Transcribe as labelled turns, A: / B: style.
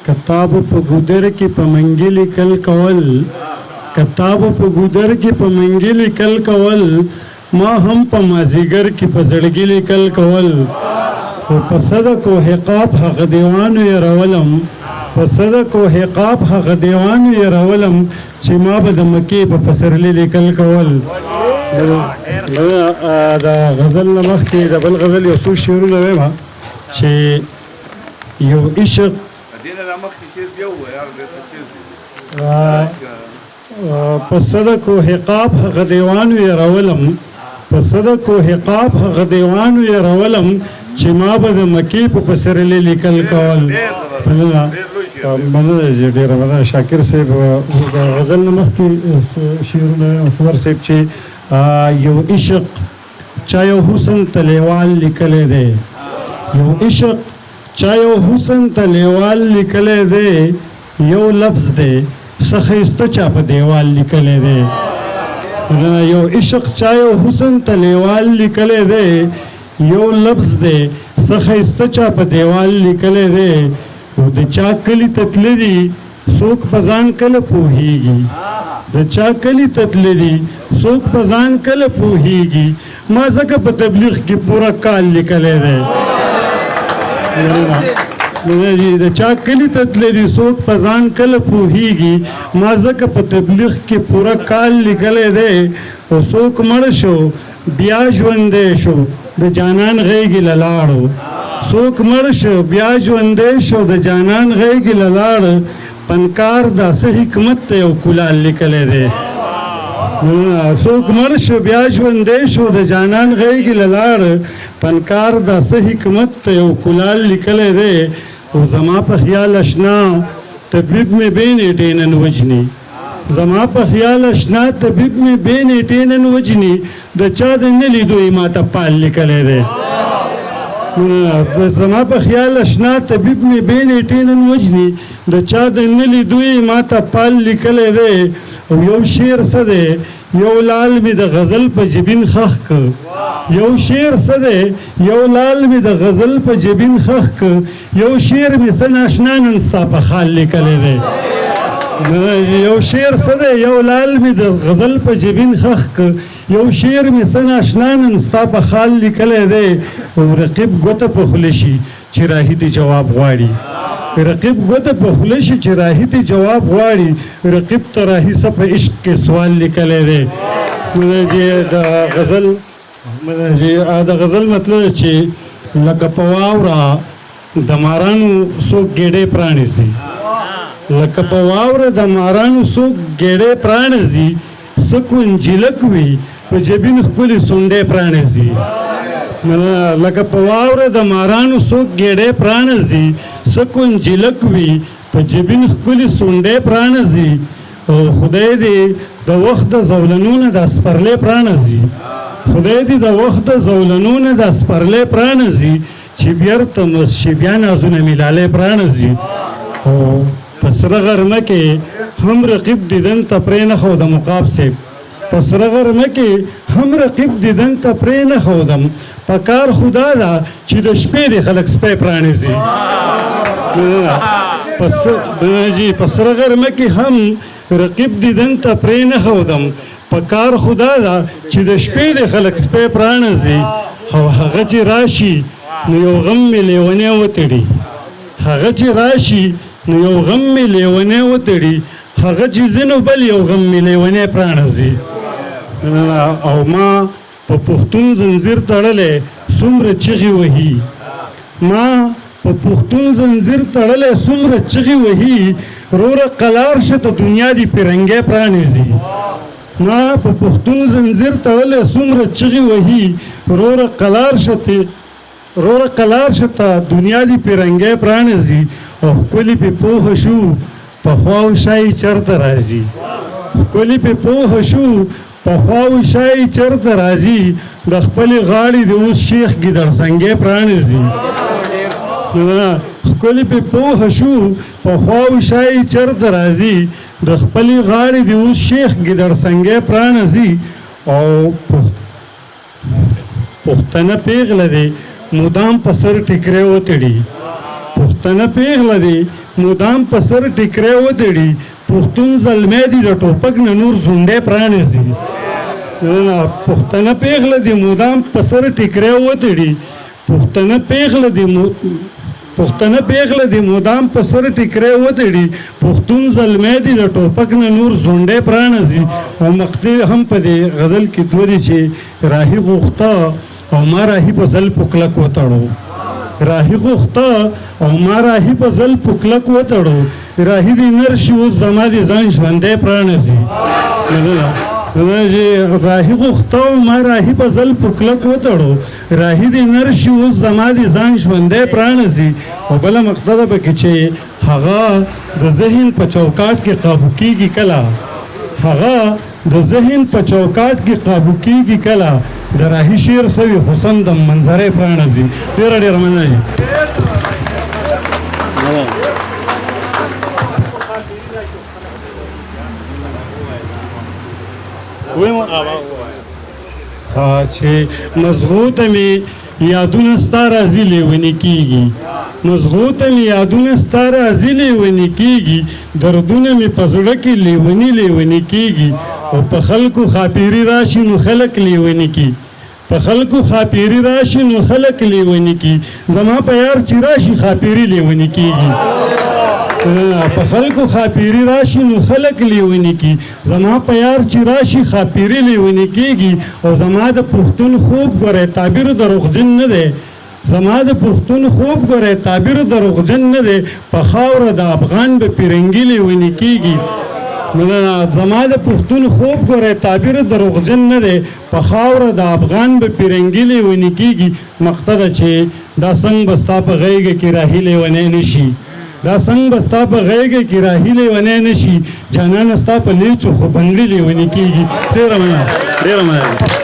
A: کتاب په ګودر کې په منګي لیکل کول، کتاب په ګودر کې په منګي لیکل کول، ما هم په مازیګر کې په زړګي لیکل کول. خو په صد کوه قاف هغه دیوانو یې راولم، په صد کوه قاف هغه دیوانو یې راولم چې ما به د مکې په پسرلي لیکل کول. د غزل نه مخکې د بل غزل یو څو شعرونه وایم چې یو عشق په صد کوه قاف هغه دیوانو یې راولم، په صد کوه قاف هغه دیوانو یې راولم چې ما به د مکې په پسرلي لیکل کول. مننه مننه جی، ډېره مننه شاکر صاحب. د غزل نه مخکې شعرونه سور صاحب چې یو عشق چا یو حسن ته لیوال لیکلی دی، یو عشق چا یو حسن ته لیوال لیکلی دی، یو لفظ دی څه ښایسته چا په دیوال لیکلی دی. یو عشق چا یو حسن ته لیوال لیکلی دی، یو لفظ دی څه ښایسته چا په دیوال لیکلی دی. او د چا کلي ته تللي دي څوک په ځان کله پوهېږي، د چا کلي ته تللي دي څوک په ځان کله پوهېږي، ما ځکه په تبلیغ کې پوره کال لیکلی دی. د چا کلي ته تللي دي څوک په ځان کله پوهېږي، ما ځکه په تبلیغ کې پوره کال لیکلی دی. او څوک مړ شو بیا ژوندی شو د جانان غېږې له لاړو، څوک مړ شو بیا ژوندی شو د جانان غېږې له لاړو، پنکار دا څه حکمت ته یو کلال لیکلی دی. څوک مړ شو بیا ژوندی شو د جانان غېږې له لاړو، پنکار دا څه حکمت ته یو کلال لیکلی دی. او زما په خیال اشنا طبیب مې بې نیټې نن وژني، زما په خیال اشنا طبیب مې بې نیټې نن وژني، د چا د نه لیدو یې ماته پال لیکلی دی. زما په خیال اشنا طبیب مې بې نیټې نن وژني، د چا د نه لیدو یې ماته پال لیکلی دی. او یو شعر څه دی، یو لال مې د غزل په جبین ښخ که، یو شعر څه دی، یو لال مې د غزل په جبین ښخ که، یو شعر مې څه ناشنا نن ستا په خال لیکلی دی. یو شعر څه دی، یو لال مې د غزل په جبین ښخ که، یو شعر مې څه ناشنا نن ستا په خال لیکلی دی. او رقیب ګوته په خوله شي چې راهي دې جواب غواړي، رقیب ګوته په خوله شي چې راهي دې جواب غواړي، رقیب ته راهي څه په عشق کې سوال لیکلی دی. د غزل د غزل مطلب چې لکه په واوره د مارانو څوک ګېډۍ پرانیزي، لکه په واوره د مارانو څوک ګېډۍ پرانیزي، څه کنجلک وي په جبین ښکلې سونډې پرانیزي. لکه په واوره د مارانو څوک ګېډۍ پرانیزي، څه کنجلک وي په جبین ښکلې سونډې پرانیزي. او خدای دې د وخت د زولنو نه دا سپرلی پرانیزي، خدای دې د وخت د زولنو نه دا سپرلی پرانیزي، چې بیرته مست شي بیا نازونه مې لالی پرانیزي. او په سره غرمه کې هم رقیب دیدن ته پرې نه ښودم، عقاب صاحب په سره غرمه کې هم رقیب دیدن ته پرې نه ښودم، په کار خدا ده چې د شپې دې خلک سپی پرانیزي. په سره غرمه کې هم رقیب دیدن ته پرې نه ښودم، په کار خدا ده چې د شپې دې خلک سپی پرانیزي. او هغه چې راشي نو یو غم مې لیونی وتړي، هغه چې راشي نو یو غم مې لیونی وتړي، هغه چې ځینو بل یو غم مې لیونی پرانیزي. او ما په پښتون زنځیر تړلی څومره چغې وهي، ما په پښتون زنځیر تړلی څومره چغې وهي، روره قلار شه ته دنیا دې پیرنګی پرانیزي. ما په پښتون زنځیر تړلی څومره چغې وهي، روره قلار شه ته، روره قلار شه ته دنیا دې پیرنګی پرانیزي. او ښکلي پې پوه شو په خوا او شا یې چېرته راځي، ښکلي پې پوه شو په خوا او شا یې چېرته راځي، د خپلې غاړې د اوس شیخ ګیدړ سنګی پرانیزي. ښکلي پې پوه شو په خوا او شا یې چېرته راځي، د خپلې غاړې د اوس شیخ ګیدړ سنګی پرانیزي. او پښتنه پیغله دی مدام په سر ټیکری وتړي، پښتنه پیغله دی مدام په سر ټیکری وتړي، پښتون زلمی دی د ټوپک نه نور زونډی پرانیزي. نه، پښتنه پیغله دی مدام په سر ټیکری وتړي، پښتنه پیغله دی پښتنه پیغله دی مدام په سر ټیکری وتړي، پښتون زلمی دی د ټوپک نه نور زونډی پرانیزي. او مقطع هم په دې غزل کې دوه دي چې راهي غوښته او ما راهي په زلفو کلک وتړو، راهي غوښته او ما راهي په زلفو کلک وتړو، راهي دې نر شي اوس زما دې ځان ژوندی پرانیزي. مننه. راهي غوښته او ما راهي په زلفو کلک وتړو، راهي دې نر شي اوس زما دې ځان ژوندی پرانیزي. او بله مقطع ده پکې چې هغه د ذهن په چوکاټ کې قابو کیږي کله، هغه د ذهن په چوکاټ کې قابو کیږي کله، د راهي شعر سوي حسن د منظرې پرانیزي. ډېره ډېره مننه جي. چې مزغو ته مې یادونه ستا راځي لیوني کیږي، مزغو ته مې یادونه ستا راځي لیوني کیږي، دردونه مې په زړه کې لیوني لیوني کیږي. او په خلکو خاپیري راشي نو خلک لیوني کی، په خلکو خاپیري راشي نو خلک لیوني کی، زما په یار چې راشي خاپیري لیوني کیږي. په خلکو خاپیري راشي نو خلک لیوني کی، زما په یار چې راشي خاپیري لیوني کیږي. او زما د پښتون خوب ګوره تعبیر دروغجن نه دی، زما د پښتون خوب ګوره تعبیر دروغجن نه دی، په خاوره د افغان به پیرنګي لیوني کیږي. زما د پښتون خوب ګوره تعبیر دروغجن نه دی، په خاوره د افغان به پیرنګي لیوني کیږي. مقطع ده چې دا څنګه به ستا په غېږه کې راهي لیونی نه شي، دا څنګه به ستا په غېږه کې راهي لیونی نه شي، جانانه ستا په لیچو خو بنګړي لیوني کیږي. ډېره مننه، ډېره مننه.